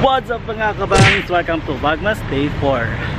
What's up, mga kabangs? Welcome to Vlogmas Day 4.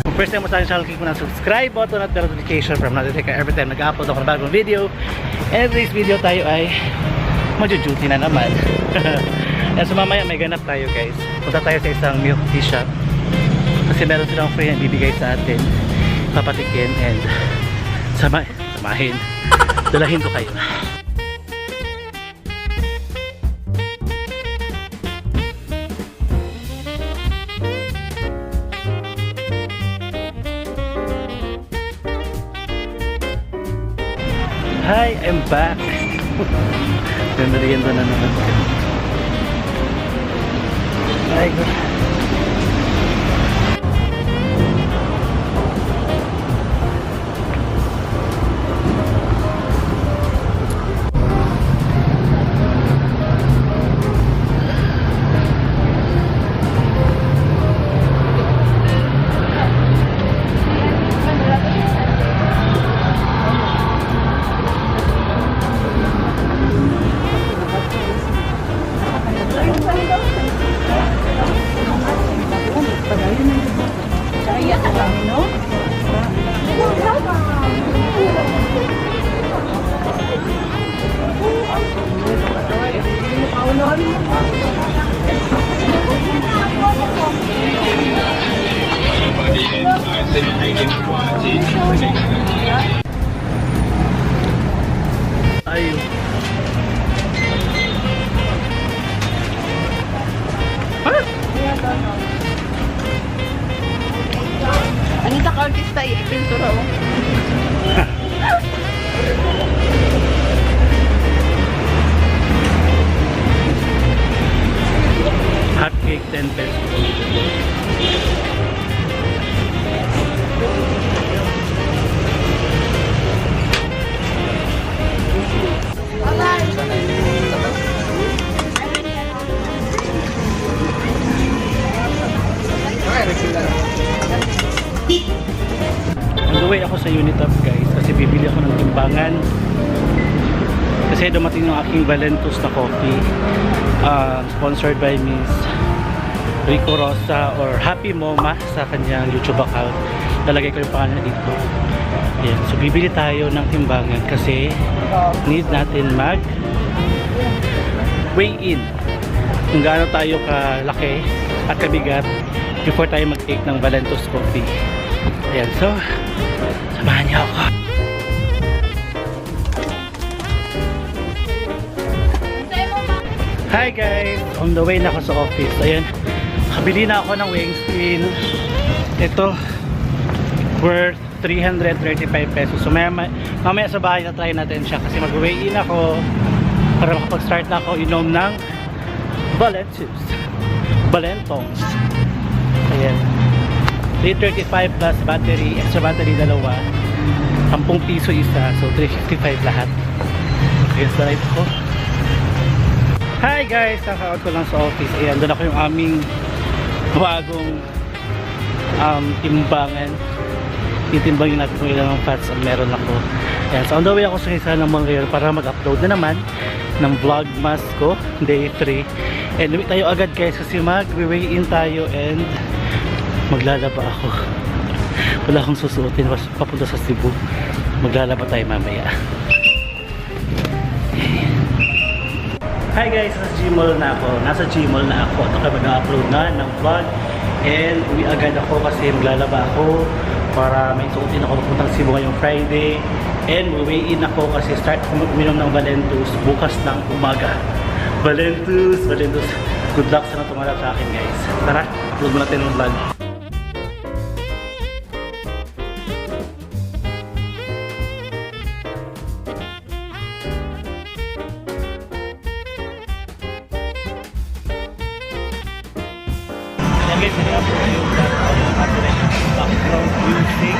Kung first time mo sa akin channel, click mo ng subscribe button at bell notification para ma-notify ka every time nag-upload ako ng bagong video. And in today's video, tayo ay magjo-duty na naman. And so mamaya may ganap tayo, guys. Punta tayo sa isang milk tea shop kasi meron silang free na ibibigay sa atin. Papatikin and samahin. Dalahin ko kayo. Hi, I'm back. May merienda na naman kami. Ay, God. Ayun. Ah! Anita ka artista eh, pintura oh. Hot cake, 10 pesos. On the way ako sa Unitop, guys, kasi bibili ako ng timbangan kasi dumating yung aking Valentus na coffee, sponsored by Miss Rico Rosa or Happy Moma sa kanyang YouTube account. Lalagay ko yung pangalan niya dito. Ayan. So bibili tayo ng timbangan kasi need natin mag weigh in kung gaano tayo kalaki at kabigat before tayo mag-take ng Valentus coffee. Ayan, so samahan niyo ako. Hi guys! On the way na ako sa office. Ayan, kabili na ako ng weighing scale. Ito, worth 335 pesos. So maya, mamaya sa bahay na try natin siya kasi mag-weigh in ako para makapag-start na ako inom ng Valentus. Valentongs. Ayan. 335 plus battery, extra battery dalawa. 10 piso isa, so 355 lahat. Okay, so right ako. Hi guys! Kaka-out ko lang sa office. Ayan, doon ako yung aming bagong timbangan. Titimbangin natin kung ilan ang fats ang meron ako. Ayan, so on the way ako sa isa ng Monreal para mag-upload na naman ng vlogmas ko, day 3. And uwi tayo agad, guys, kasi mag-weigh in tayo and maglalaba ako. Wala akong susuotin papunta sa Cebu. Maglalaba tayo mamaya. Hi guys, nasa Gmall na ako. Nasa Gmall na ako. At ako mag-upload na ng vlog. And uwi agad ako kasi maglalaba ako para may suotin ako papuntang Cebu ngayong Friday. And weigh in ako kasi start ako uminom ng Valentus bukas ng umaga. Valentus, Valentus. Good luck sana tumalab sa akin, guys. Tara, upload muna natin ng vlog. I-upload yung vlog ko ng copyright background music.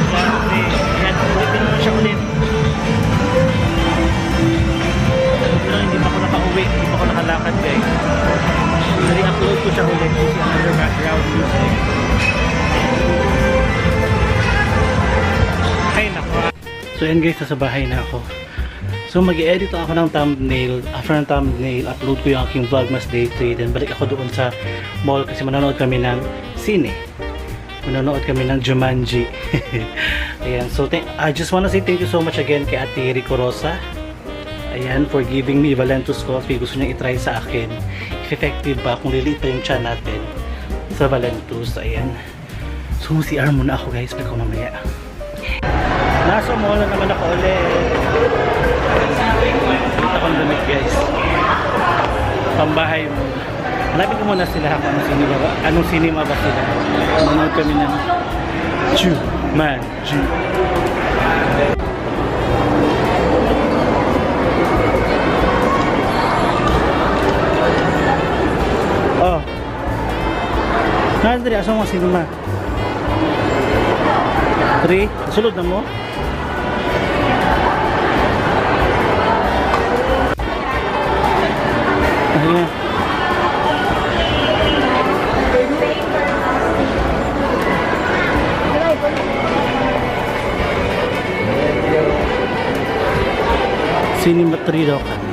Grabe. Ayan, ulitin mo siya ulit. Pero hindi pa ako nakauwi, hindi pa ako nakalakad, guys. I-upload ko siya ulit using another background music. Ay, nako. So, ayan guys, nasa bahay na ako. So, mag-edit ako ng thumbnail. After ng thumbnail, upload ko yung aking Vlogmas Day 3. Then, balik ako doon sa mall kasi manonood kami ng sine. Manonood kami ng Jumanji. Ayan. So, I just wanna say thank you so much again kay Ate Rico Rosa. Ayan, for giving me Valentus Coffee. Gusto niya itry sa akin. If effective ba, kung liliit pa yung tiyan natin sa Valentus. Ayan. So, CR muna ako, guys. Balik ako mamaya. Nasa mall na naman ako ulit. Kita kong damit, guys. Pambahay mo. Hanapin ko muna sila kung anong cinema ba. Anong cinema ba sila. Manood kami ng Jumanji. Oh. Nasa diri asa mo cinema? 3. Sulod na mo? Ayan. Cinema 3 daw kami.